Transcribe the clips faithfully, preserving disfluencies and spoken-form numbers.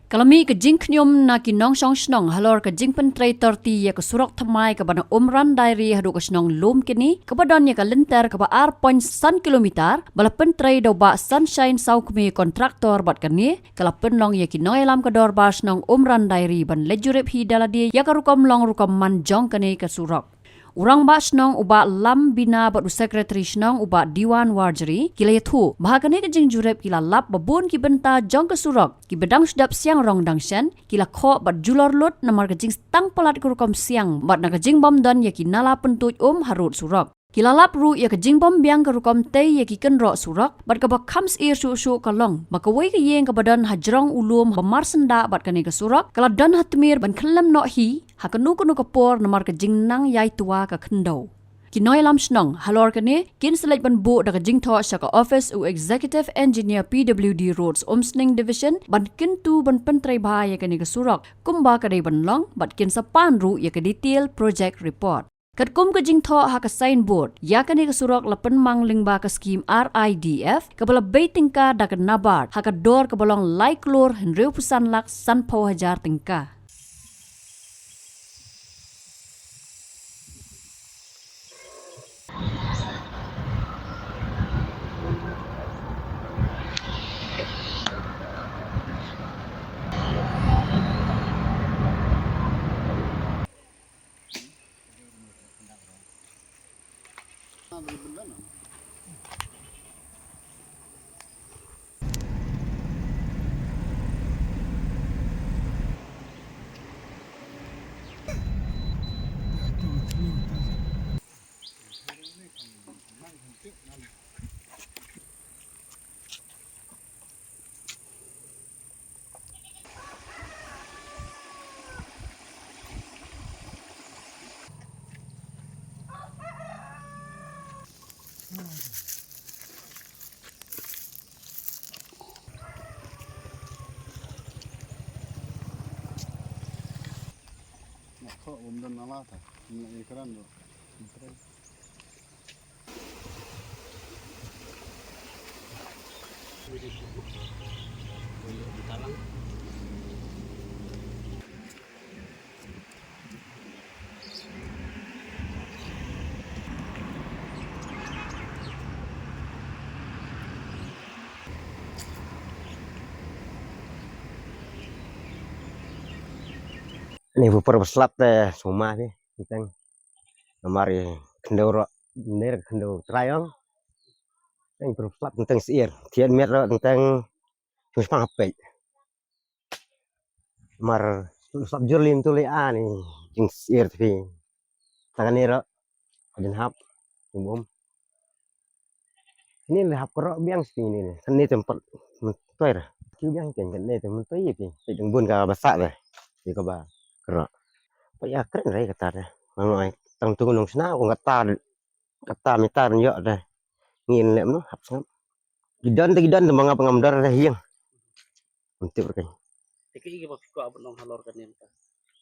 Ka la mih ka jingkhñium na ki nongshong shnong halor ka jingpyntrei torti ïa ka surok thymmai kaba na Umran Dairy haduh ka shnong Lumkini, kaba don ïa ka lynter kaba ar point san kilometer, ba la pyntrei da u Bah Sunshine Sawkmie, kontraktor, bad kane ka la pynlong ïa ki nongïalam ka dorbar shnong Umran Dairy ban leit jurip hi da lade ïa ka rukom long rukom man jong kane ka surok. U rangbah shnong u Bah Lambina bad u sekretari shnong u Bah Diwan Warjri ki la ïathuh ba ha kane ka jingjurip ki la lap ba bun ki bynta jong ka surok kiba dang shu dep siang rong dang shen ki la khoh bad julor lut namar ka jingstang palat ka rukom siang bad na ka jingbym don ïa ki nala pyntuid um harud surok. Ki la lap ruh ïa ka jingbym biang ka rukom tei ïa ki kynroh surok bad kaba kham syier shuh shuh ka long ba kawei ka ïing kaba don hajrong u lum ba marsyndah bad kane ka surok ka la don ha tmier ban khyllem noh hi ha kano kano ka por namar ka jingnang ïai twa ka khyndew. Ki nongïalam shnong halor kane kin sa leit ban buh da ka jingthoh sha ka office u Executive Engineer P W D Roads Umsning Division ban kyntu ban pyntrei bha ïa kane ka surok kumba ka dei ban long bad kin sa pan ruh ïa ka detail project report. Katkum ka jingthoh ha ka signboard ïa kane ka surok la pynmang lyngba ka skhim R I D F kaba la bei tyngka da ka NABARD ha ka dor kaba long lai klur hynriewphew san lak sanphew hajar tyngka. Ni bu por slap te suma ni teng. Namar i khyndew ro ner khyndew trayong. Teng por slap teng sir. Tian met ro teng. Tus pang hapej. Mar sap jur lim tu le ani jing sir tpi. Tangan ni ro. Din hap. Bum. Ni le hap kro biang spi ni. Kan ni tempat mentoi ra. Ki biang ken kan ni tempat mentoi pi. Pi deng bun ka basak deh. Di ka ba kro. Pa ya kren rai kata deh. Nang ai tang tu nong sna ko kata kata mita ren yo deh. Ngin le mno hap sngap. Gidan te gidan te manga pangam dar deh hiang. Mentip rkai. Te ki ki ba phi kwah ban ong halor kane mynta?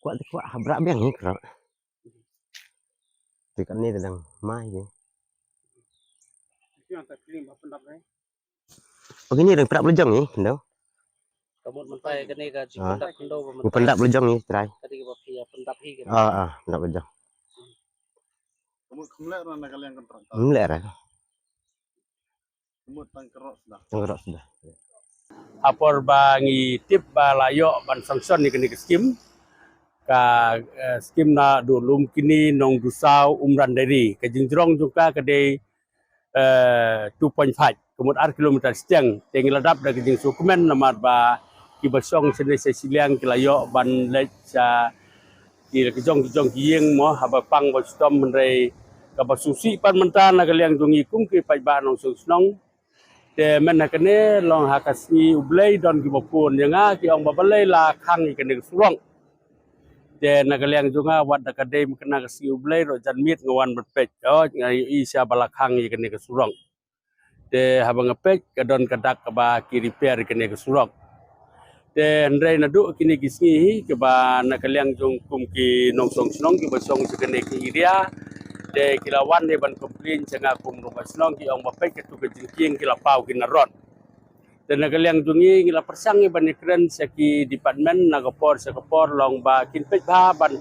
Kwah te kwah ha brak biang hi kro. Te kane te dang mai hi. Ki ong ta klim ba pyndap dei. Pagi ni dang pyndap lejong hi, pyndap. Ka mut mynta kane ka jingpyndap khyndew ba mynta. Pyndap lejong hi, trai. Kane ki ba phi ïa pyndap hi kane. Ah, ah, pyndap lejong. Ka mut kham leh ra na ka liang kontrak. Kham leh ra. Ka mut tang kerok suda. Tang kerok suda. Ha por ba ngi tip ba la ïoh ban sanction ïa kane ka skim. Ka, eh, skim na du Lumkini, Nongdusaw, Umran Dairy. Ka jingjrong jong ka ka dei, eh, two point five. Ka mut ar kilometer shiteng. Te ngi la dap da ka jingsngewkmen namar ba ki ba shong shane sha shiliang ki la ïoh ban leit sha ki la ki jong ki jong ki ïing mo haba pang ba shitom hynrei kaba sngewsih pat mynta na ka liang jong ngi kum ki paidbah nongshong shnong. Te mynta kane long ha ka sngi U Blei don ki ba pun ïa nga ki ong ba balei la khang ïa kane ka surok. Te na ka liang jong nga wat da ka dei mynta ka sngi U Blei ruh jan miet nga wan ban peit. Oh, nga ïohi sha ba la khang ïa kane ka surok. Te haba nga peit ka don ka dak kaba ki repair kane ka surok. Te hynrei naduh kine ki sngi hi kaba na ka liang jong kum ki nongshong shnong kiba shong sha kane ka area. Te ki la wan hi ban complain sha nga kum nongshong shnong ki ong ba peit katu ka jingkieng ki la paw ki na rot. Te na ka liang jong ngi ngi la pyrshang ïa ban ïakren sha ki department na ka por sha ka por long ba kin peit bha ban,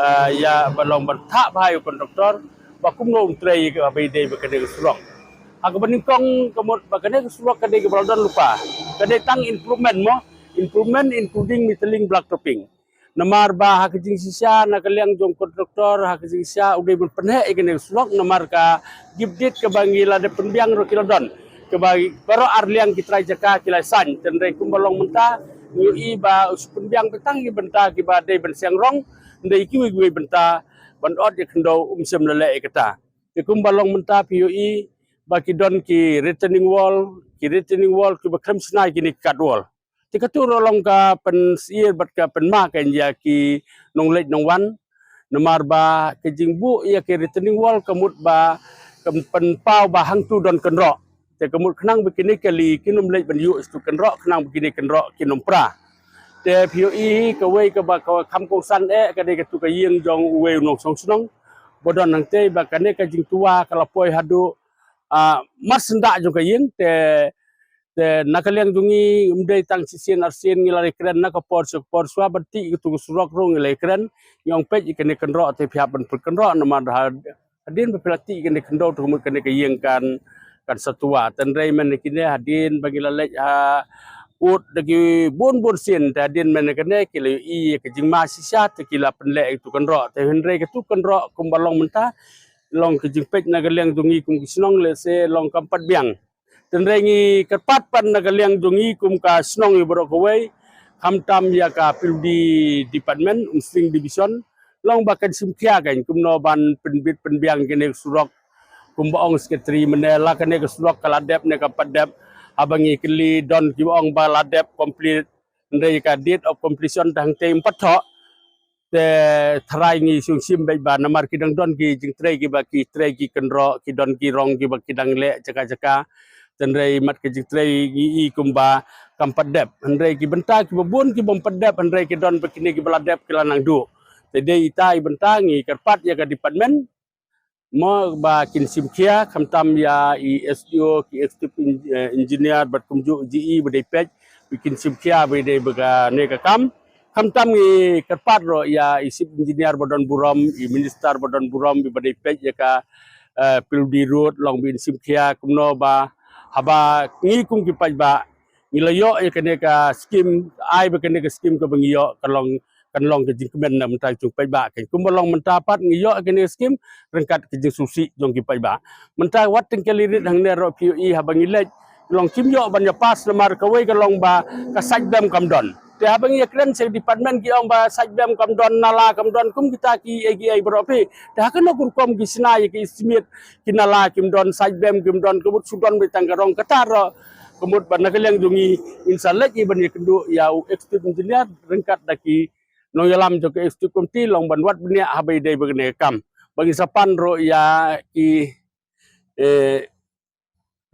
eh, ïa ba long ban thah bha ïa u contractor ba kumno un trei ïa kaba ïadei bad kane ka surok. Ha kaba nyngkong ka mut ba kane ka surok ka dei kaba la don lypa. Ka dei tang improvement mo, improvement including metallic black topping. Namar ba ha ka jingshisha na ka liang jong contractor ha ka jingshisha u dei ban pynheh ïa kane ka surok namar ka gibdit kaba ngi la dep pynbiang ruh ki la don. Kaba baroh ar liang ki trai jaka ki la sign. Te hynrei kumba long mynta ngi ïohi ba u shu pynbiang tang ki bynta kiba dei ban seng rong, hynrei kiwei kiwei bynta ban ot ïa khyndew um shym la leh ïa kata. Te kumba long mynta phi ïohi ba ki don ki retaining wall, ki retaining wall kiba khlem shna ïa kine ki cut wall. Te katu ruh long ka pynsyier bad ka pynma kein ïa ki nongleit nongwan. Namar ba ka jingbuh ïa ki retaining wall ka mut ba ka pynpaw ba hangtu don kynroh. Te ka mut khnang ba kine ki kali kin ym leit ban ïuh sha tu kynroh khnang ba kine kynroh kin ym pra. Te phi ïohi kawei kaba ka kham kongsan eh ka dei katu ka ïing jong uwei u nongshong shnong ba don hangtei ba kane ka jingtwa ka la poi haduh, ah, mar syndah jong ka ïing. Te Te na ka liang jong ngi ym dei tang shisien arsien ngi la ïakren na ka por sha ka por shuwa ban tih katu ka surok ruh ngi la ïakren. Ngi ong peit ïa kane kynroh te phi hap ban pynkyndit namar ha hadien ba phi la tih ïa kane khyndew te ka mut kane ka ïing kan kan sa twa. Te hynrei mynne kine hadien ba ngi la leit ha ud da ki bun bun sien te hadien mynne kane ki la ïohi ïa ka jingma shisha te ki la pynleh ïa katu kynroh. Te hynrei katu kynroh kumba long mynta long ka jingpeit na ka liang jong ngi kum ki shnong lehse long kam pat biang. Te hynrei ngi kyrpad pat na ka liang jong ngi kum ka shnong ïa baroh kawei, khamtam ïa ka P W D department, Umsning division, long ba kan shim khia kan kumno ban pynbit pynbiang kane ka surok. Kumba ong secretary mynne la kane ka surok ka la dep ne kam pat dep, haba ngi kylli don kiba ong ba la dep complete, hynrei ka date of completion te hangtei ym pat thoh. Te tharai ngi shong shim beit ba namar ki dang don ki jingtrei kiba ki trei ki kynroh, ki don ki rong kiba ki dang leh jaka jaka. Te hynrei mat ka jingtrei ngi i kumba kam pat dep. Hynrei ki bynta kiba bun ki bym pat dep, hynrei ki don ba kine kiba la dep ki la nang duh. Te dei ita i bynta ngi kyrpad ïa ka department mo ba kin shim khia khamtam ïa i S D O, ki executive en-, eh, engineer bad kumjuh G E ba dei peit ba kin shim khia ba dei ba kane ka kam. Khamtam ngi kyrpad ruh ïa i chief engineer ba don burom, i minister ba don burom ba dei peit ïa ka, eh, P W D road long ba in shim khia kumno ba haba ngi kum ki paidbah ngi la ïoh ïa kane ka skim, ai ba kane ka skim kaba ngi ïoh kan long, kan long ka jingkmen na mynta jong paidbah. Kan kumba long mynta pat ngi ïoh ïa kane ka skim ryngkat ka jingsngewsih jong ki paidbah. Mynta wat teng kali rit hangne ruh phi ïohi haba ngi leit long kim ïoh ban ïa pass namar kawei ka long ba ka sait bem kam don. Te haba ngi ïakren sha department ki ong ba sait bem kam don, nala kam don, kum kita ki A G A baroh phi. Te ha kano ka rukom ki shna ïa ki estimate, ki nala kim don, sait bem kim don, ka mut shu don beit tang ka rong. Kata ruh ka mut ba na ka liang jong ngi ngin sa leit ïa ban ïakynduh ïa u executive engineer ryngkat da ki nongïalam jong ka executive committee long ban wad bniah haba ïadei bad kane ka kam. Ba ngin sa pan ruh ïa ki, eh,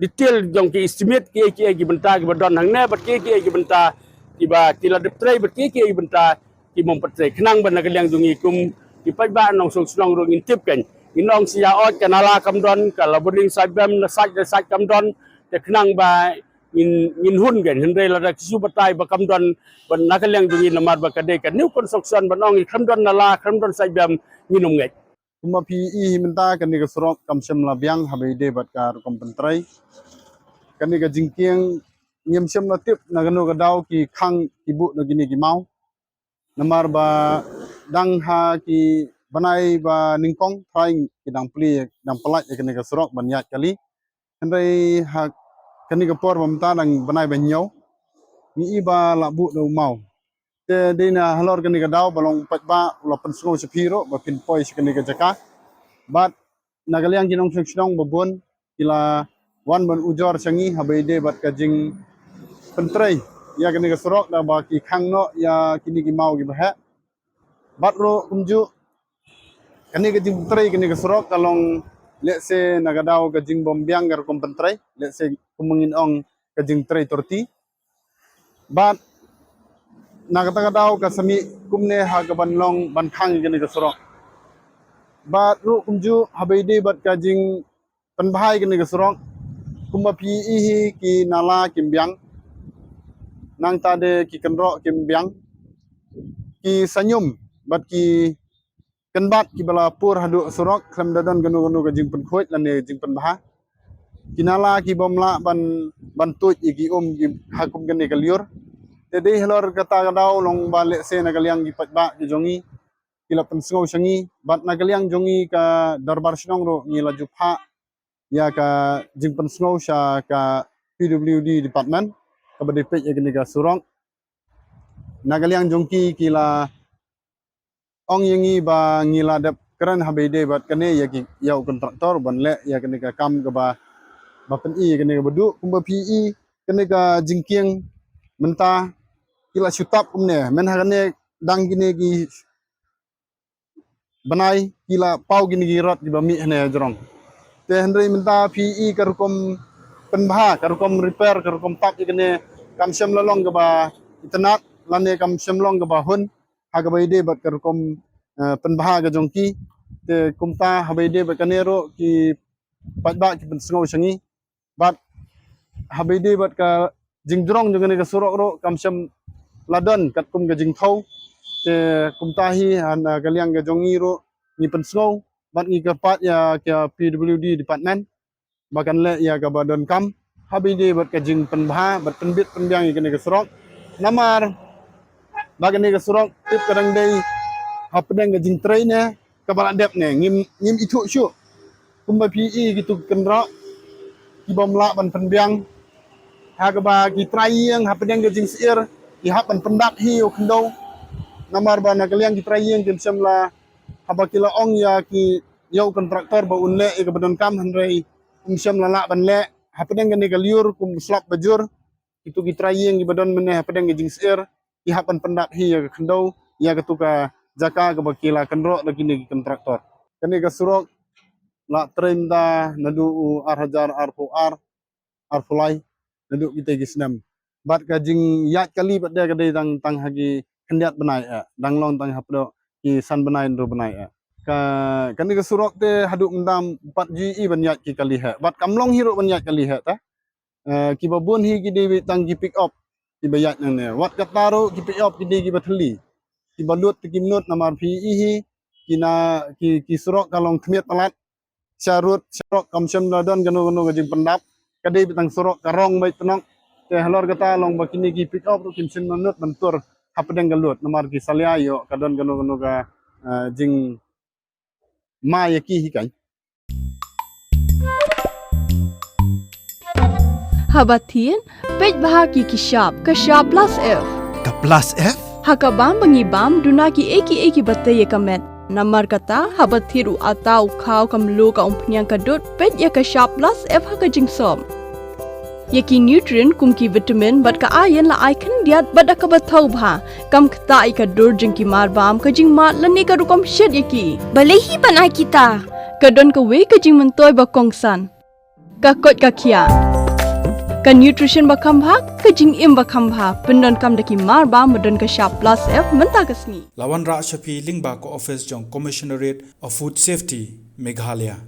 detail jong ki estimate kiei kiei ki bynta kiba don hangne bad kiei kiei ki bynta kiba ki la dep trei bad kiei kiei ki bynta ki bym pat trei. Khnang ba na ka liang jong ngi kum ki paidbah nongshong shnong ruh ngin tip kan. Ngin ong sha ïa ot ka nala kam don, ka la buning sait bem, la sait, la sait kam don. Te khnang ba ngin, ngin hun kan. Hynrei lada ki shu batai ba kam don, ba na ka liang jong ngi namar ba ka dei ka new construction ban ong i khlem don nala, khlem don sait bem, ngin ym ngeit. Kumba phi i hi mynta kane ka surok kam shym la biang haba ïadei bad ka rukom pyntrei. Kane ka jingkieng ngim shym la tip na kano ka daw ki khang ki buh na kine ki maw. Namar ba dang ha ki bnai ba nyngkong tharai ki dang plie, dang pyllait ïa kane ka surok ban ïaid kali. Hynrei ha kane ka por ba mynta dang bnai ba hynñiew ngi i ba la buh da u maw. Te dei na halor kane ka daw ba long paidbah u la pynsngew sha phi ruh ba phin poi sha kane ka jaka. Bad na ka liang ki nongshong shnong ba bun ki la wan ban ujor sha ngi haba ïadei bad ka jingpyntrei ïa kane ka surok da ba ki khang noh ïa kine ki maw kiba heh. Bad ruh kumjuh kane ka jingpyntrei kane ka surok ka long lehse na ka daw ka jingbym biang ka rukom pyntrei, lehse kumba ngin ong ka jingtrei torti. Bad na kata ka daw ka sa mih kumne ha kaban long ban khang ïa kane ka surok. Bad ruh kumjuh haba ïadei bad ka jingpynbha ïa kane ka surok, kumba phi i hi ki nala kim biang, nangta de ki kynroh kim biang, ki sanyum bad ki kynbat kiba la pur haduh surok khlem da don kano kano ka jingpynkhuid lane jingpynbha. Ki nala ki bym lah ban, ban tuid ïa ki um ki ha kum kane ka lyiur. Te dei halor kata ka daw long ba lehse na ka liang ki paidbah ki jong ngi ki la pynsngew sha ngi, bad na ka liang jong ngi ka dorbar shnong ruh ngi la ju phah ïa ka jingpynsngew sha ka P W D department kaba dei peit ïa kane ka surok. Na ka liang jong ki ki la ong ïa ngi ba ngi la dep kren haba ïadei bad kane ïa ki, ïa u kontraktor ban leh ïa kane ka kam kaba, ba pyni ïa kane kaba duh. Kumba phi i kane ka jingkieng mynta ki la shu tap kumne, men ha kane dang kine ki bnai ki la paw kine ki rot kiba mih hane jrong. Te hynrei mynta phi i ka rukom pynbha, ka rukom repair, ka rukom tap ïa kane kam shym la long kaba itynnad lane kam shym long kaba hun ha kaba ïadei bad ka rukom, eh, pynbha ka jong ki. Te kumta haba ïadei bad kane ruh ki paidbah ki pynsngew sha ngi. Bad haba ïadei bad ka jingjrong jong kane ka surok ruh kam shym la don katkum ka jingthaw. Te kumta hi ha na ka liang ka jong ngi ruh ngi pynsngew bad ngi kyrpad ïa ka P W D department ba kan leh ïa kaba donkam haba ïadei bad ka jingpynbha bad pynbit pynbiang ïa kane ka surok. Namar ba kane ka surok tip ka dang dei hapdeng ka jingtrei ne kaba la dep ne, ngim, ngim ithuh shuh. Kumba phi i kitu ki kynroh ki bym lah ban pynbiang ha kaba ki trai ïing hapdeng ka jingsyier ki hap ban pyndap hi ïa u khyndew. Namar ba na ka liang ki trai ïing kim shym la, haba ki la ong ïa ki, ïa u kontraktor ba un leh ïa kaba donkam hynrei um shym la lah ban leh. Hapdeng kane ka lyiur kum slap ba jur, kitu ki trai ïing kiba don mynne hapdeng ka jingsyier ki hap ban pyndap hi ïa ka khyndew ïa katu ka jaka kaba ki la kynroh da kine ki kontraktor. Kane ka surok la trei mynta naduh u ar hajar arphew ar, arphew lai, naduh kita ki snem. Bad ka jingïaid kali pat de ka dei tang, tang ha ki khyndiat bnai eh, dang long tang hapdeng ki san bnai hynriew bnai eh. Ka, kane ka surok te haduh mynta ym pat ju i ban ïaid ki kali heh. Bad kam long hi ruh ban ïaid kali heh te. Eh, kiba bun hi ki dei tang ki pick up kiba ïaid nangne. Wat kata ruh ki pick up ki dei kiba thylli. Kiba lut te kim nud namar phi i hi ki na ki, ki surok ka long khmied palat. Sha rud, sha surok kam shym la don kano kano ka jingpyndap. Ka dei tang surok ka rong beit tnok. Te halor kata long ba kine ki pick up ruh kim shym nud ban tur hapdeng ka lut namar ki salia ïoh ka don kano kano ka, eh, jing ma ïa ki hi kan. Haba thied, peit bha ki ki shap, ka shap plus F. Ka plus F? Ha ka bam ba ngi bam, duna ki ei ki ei kiba tei ïa ka met. Namar kata, haba thied u ata u khaw ka mluh ka umphniang ka dud, peit ïa ka shap plus F ha ka jingsop. Ïa ki nutrient kum ki vitamin bad ka iron la ai khyndiat bad da kaba thaw bha. Kam ktah ïa ka dur jong ki mar bam, ka jingmad lane ka rukom shet ïa ki. Balei hi ban ai kita? Ka don kawei ka jingmyntoi ba kongsan. Ka koit ka khiah. Ka nutrition ba kham bha, ka jingim ba kham bha. Pyndonkam da ki mar bam ba don ka shap plus F mynta ka sngi. La wanrah sha phi lyngba ka office jong Commissionerate of Food Safety, Meghalaya.